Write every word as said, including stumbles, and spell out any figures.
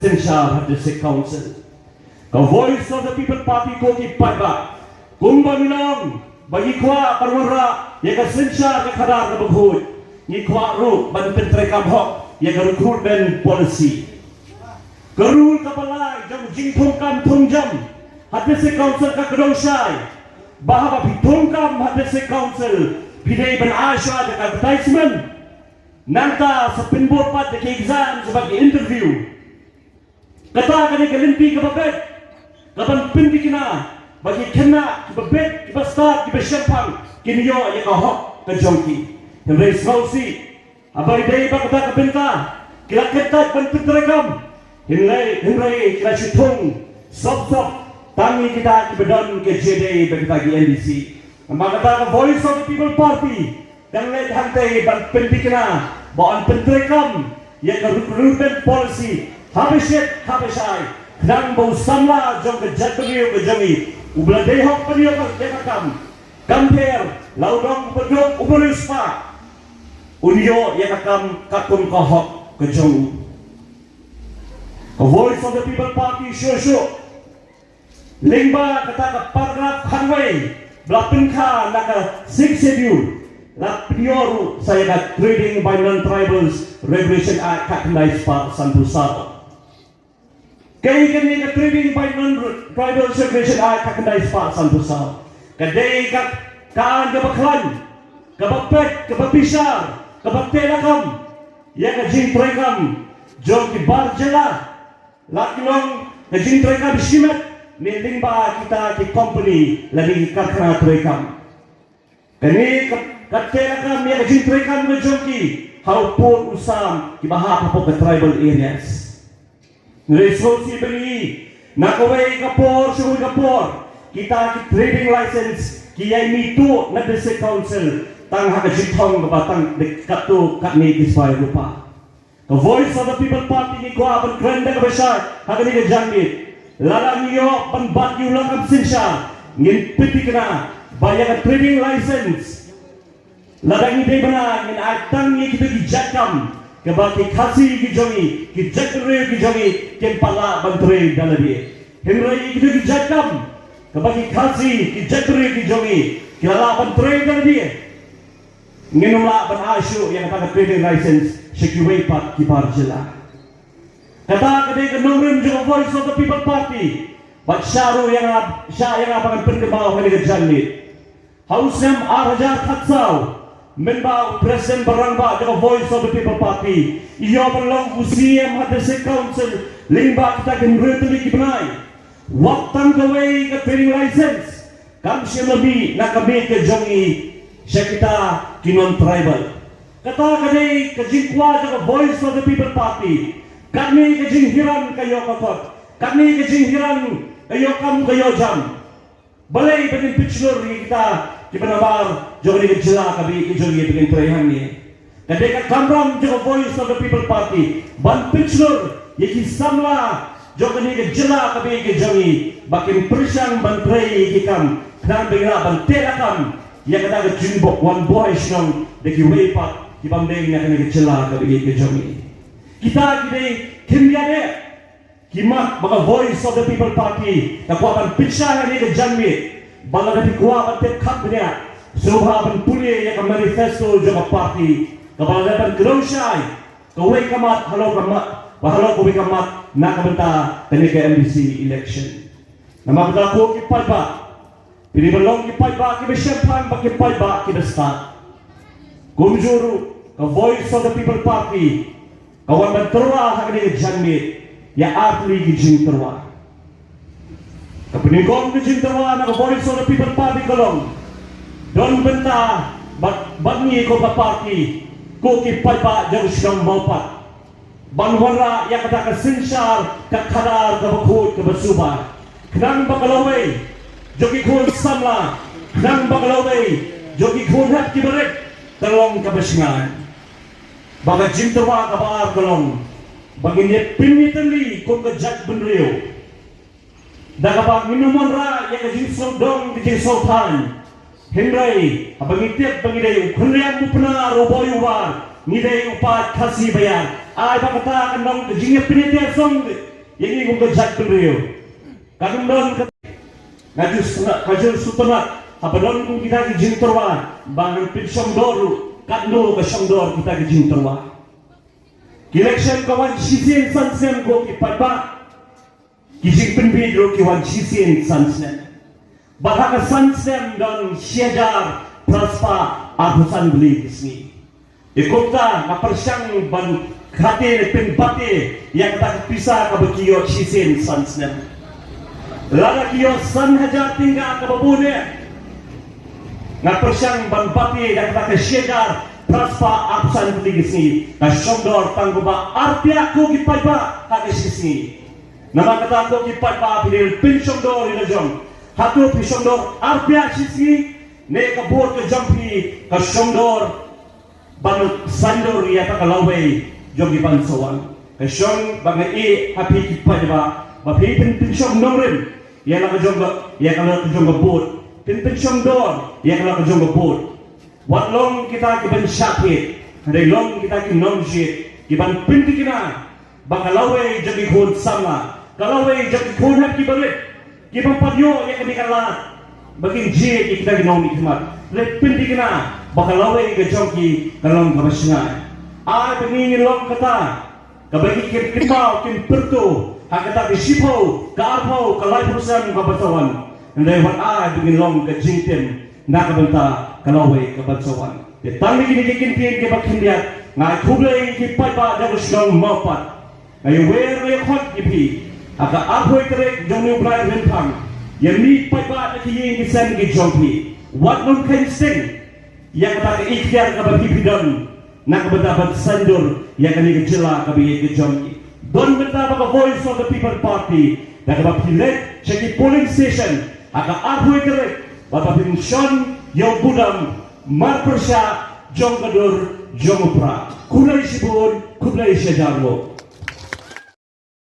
synshar ha District Council. Ka Voice of the People Party ko ki paidbah, kumba ngi long ba ngi kwah ban wanrah ïa ka synshar ka khadar kaba khuid, ngi kwah ruh ban pyntreikam hok ïa ka recruitment policy. Ka rule kaba lai jong jingthungkam thungjam ha District Council ka kdew shai ba haba phi thungkam ha District Council phi dei ban ai shuwa da ka advertisement. Nangta sa pynbor pat da ki exam, sa ba ki interview. Kata ka dei ka lynti kaba beit kaban pynthikna ba ki khynnah kiba beit, kiba stad, kiba shemphang kin ïoh ïa ka hok ka jong ki. Hynrei sngewsih, haba ïadei bad kata ka bynta ki la kyntait ban pyntreikam. Hynrei, hynrei ki la shu thung sop sop tang ïa kita kiba don ka jingïadei bad kita ki N D C. Namar kata ka Voice of the People Party kan leit hangtei ban pynthikna ba yn pyntreikam ïa ka recruitment policy haba shit haba shai, khnang ba u samla jong ka jaitbynriew ka jong ngi uba la dei hok ban ïoh ïa ka kam, kam pher la u dong uba duk uba riewspah, un ïoh ïa ka kam katkum ka hok ka jong u. Ka Voice of the People Party shuh shuh, lyngba kata ka paragraph khatwei ba la pynkha na ka Sixth Schedule, la pynïoh ruh sa ïa ka Trading by Non-Tribals Regulation Act khatkhyndai spah sanphew saw. Kaei kane ka Trading by Non-Tribals Regulation Act khatkhyndai spah sanphew saw? Ka dei ka, ka aiñ kaba khlaiñ, kaba peit, kaba bishar, kaba teh lakam ïa ka jingtreikam jong ki bar jylla. La ki long ka jingtreikam shimet ne lyngba kita ki company lane ki karkhana treikam. Kane ka, ka teh lakam ïa ka jingtreikam ka jong ki ha u pud u sam kiba hap hapoh ka tribal areas. Hynrei sngewsih ba ngi, na kawei ka por sha kawei ka por, kita ki trading license ki ïai mih tuh na District Council tang ha ka jingthong kaba tang dei katto katne ki spah rupa. Ka Voice of the People Party ngi kwah ban kren da kaba shai ha kane ka janmiet. Lada ngi ïoh ban bat ïa u lakam synshar, ngin pynthikna ba ïa ka trading license, lada ngi dei bana, ngin ai tang ïa kito ki jait kam kaba ki Khasi ki jong ngi, ki jaitbynriew ki jong ngi, kim pat lah ban trei da lade. Hynrei ïa kito ki jait kam kaba ki Khasi, ki jaitbynriew ki jong ngi ki la lah ban trei da lade, ngin ym lah ban ai shuh ïa kata ka trading license sha kiwei pat ki bar jylla. Kata ka dei ka nongrim jong ka Voice of the People Party. Bad shah ruh ïa nga, shah ïa nga ba ngan pynkynmaw ha kane ka janmiet. Ha u snem ar hajar khatsaw, mynba u President ba rangbah jong ka Voice of the People Party i ïoh ban long u C E M ha District Council lyngba kita ki hynriew tylli ki bnai, wat tang kawei ka trading license kam shym la mih na ka miet ka jong ngi sha kita ki non-tribal. Kata ka dei ka jingkwah jong ka Voice of the People Party. Katne ka jinghiran ka ïoh ka kot, katne ka jinghiran ka ïoh kam ka ïoh jam. Balei ba ngin pynshlur ïa kita kiba nabar jong kane ka jylla kaba ïeit ka jong ngi ba ngin trei hangne? Ka dei ka kamram jong ka Voice of the People Party ban pynshlur ïa ki samla jong kane ka jylla kaba ïeit ka jong ngi ba kin pyrshang ban trei ïa ki kam khnang ba ngin lah ban teh lakam ïa kata ka jingwan buhai shnong da kiwei pat ki bym dei na kane ka jylla kaba ïeit ka jong ngi. Kita ki dei khyndiat eh ki mat ba ka Voice of the People Party ka kwah ban pynshai ha kane ka janmiet, ba lada phi kwah ban tip kham bniah, sngewbha ban pule ïa ka manifesto jong ka party kaba la dep ban kdew shai kawei ka mat halor ka mat, ba halor kawei ka mat na ka bynta kane ka M D C election. Namar kata ko ki paidbah, phi dei ban long ki paidbah kiba shemphang bad ki paidbah kiba stad. Kumjuh ruh ka Voice of the People Party ka wan ban tyrwa ha kane ka janmiet ïa ar tylli ki jingtyrwa. Ka pyndonkam ka jingtyrwa na ka Voice of the People Party ka long don bynta bad, bad ngi ko ka party, ko ki paidbah jong shnong Mawpat, ban wanrah ïa kata ka synshar ka khadar kaba khuid kaba suba, khnang ba ka lawei jong ki khun samla, khnang ba ka lawei jong ki khun hep kiba rit kan long kaba shngaiñ. Ba ka jingtyrwa kaba ar ka long ba ngin ïa pynïatylli kum ka jaitbynriew da kaba ngin ym wanrah ïa ka jingsngewdong ka jingsngewthaiñ. Hynrei haba ngi tip ba ngi dei u Khynriam u Pnar u Boi u War, ngi dei u paid Khasi ba ïar, ai ba kata kan long ka jingïapynïateh song Ïa ngi kum ka jaitbynriew, kan ym don ka, ka ju sna-, ka ju sngewtynnat haba don kum kita ki jingtyrwa ba ngan pynshongdor ruh katno ka shongdor kita ki jingtyrwa. Ki election ka wan shisien san snem ko ki paidbah. Ki jingpynbiej ruh ki wan shisien san snem. Bad ha ka san snem don shi hajar phra spah arphew san tylli ki sngi. Te kumta nga pyrshang ban khate ne pynbate ïa kata ka pisa kaba ki ïoh shisien san snem. Lada ki ïoh san hajar tyngka kaba bun eh, nga pyrshang ban bate ïa kata ka shi hajar phra spah arphew san tylli ki sngi. Ka shongdor tang kumba arphew ko ki paidbah ha ka shi sngi. Namar kata ko ki paidbah, phi dei ban pynshongdor ïa la jong. Hato phi shongdor arphew shi sngi, ne ka vote ka jong phi ka shongdor ban saiñdur ïa kata ka lawei jong ki ban sa wan? Ka shong ba nga ïeh ha phi ki paidbah ba phi pyn pynshong nongrim ïa la ka jong ka, ïa ka la ka jong ka vote. Pyn pynshongdor ïa ka la ka jong ka vote. Wat long kita ki ban shah thied, hynrei long kita ki nongjied ki ban pynthikna ba ka lawei jong ki khun samla, ka lawei jong ki khun hep ki barit, ki bym pat ïoh ïa kane ka lad ba kin jied ïa kita ki nongmihkhmat. Hynrei pynthikna ba ka lawei ka jong ki ka long kaba shngaiñ. Ai ba ngi ngin long kata kaba ki kin kynmaw kin pyrto ha kata ka shiphew, ka arphew, ka laiphew snem kaba sa wan. Hynrei wat ai ba ngin long ka jingtim na ka bynta ka lawei ka ban sa wan. Te tang da kine ki kyntien kiba khyndiat, nga ai khublei ïa ki paidbah jong ka shnong Mawpat. Nga ïawer, nga ïakhot ïa phi ha ka arphew tarik jong une u bnai Rymphang, ïa mih paidbah na ki ïing ki sem ki jong phi. Wat nym kheiñ sting ïa kata ka ikhtiar kaba phi phi don na ka bynta ban saiñdur ïa kane ka jylla kaba ïeit ka jong ngi. Don bynta ba ka Voice of the People Party, da kaba phi leit sha ki polling station ha ka arphew tarik, ba ba phin shon ïa u budam marpyrshah jong ka dur jong u Prah. Khublei shibun, khublei shihajar nguh.